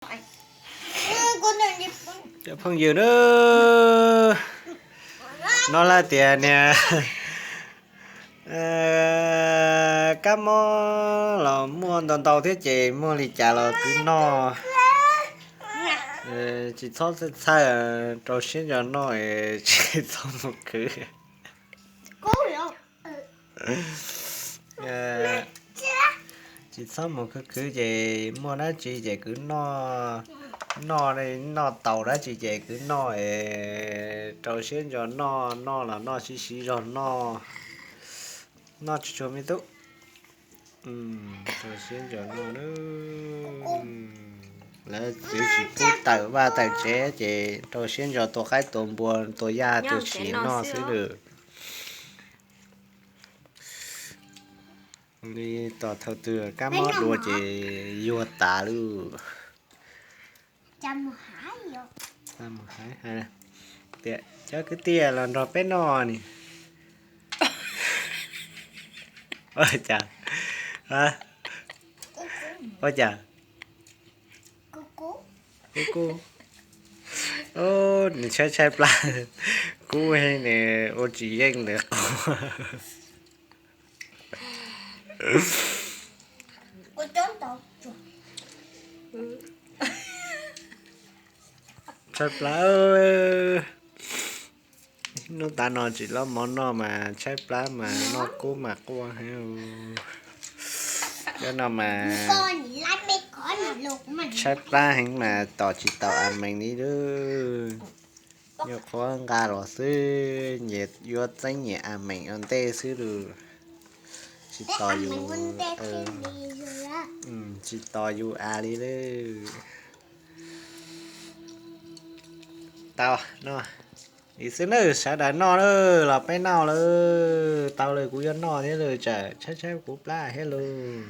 Cov phooj ywg na, no lawm tias niag kab mob los muaj ntau ntau thiab ces muaj li cas los kwv noj. Tsis txhob txhawj txhawj, rau siab ntso noj, tsis txhob mus khwv. Tsis txhob mus khwv khwv ces muaj dab tsi ces kwv noj, noj, noj tau dab tsi ces kwv noj, rau siab ntso noj, noj los noj siv siv zog noj, noj tsuag tsuag me tub. Rau siab ntso noj na. Lawv twb tsis pub tawm vaj tawm tsev ces rau siab ntso tua qaib tua npua tua yaj tua tshis noj xwb lawm. Li tos thaum twg kab mob dua ces yuag tas lawm. Tias cov kwv tij los nrog peb noj ni. Ua cas? Ua cas? Kub kub. Nws tshaib tshaib plab, kub heev, nws ua tsis yeej ntawd qub. Tshaib plab. Hnub tav no tsis loj mov noj mas tshaib plab mas noj kub mas quaj heev. Cov no mas tshaib plab heev mas tos tsis tau a mees li lawm. Nyuam qhuav nqa los xwb, nyias yuav txeeb nyias a mees ua ntej xwb lawm. Tsis tos yus, tsis tos yus a li lawm. Tau, noj li xwb nawb, sawv daws noj lawm los peb noj lawm. Tau lawm, kuv yuav noj thiab lawm, tsam tshaib tshaib kuv plab thiab lawm.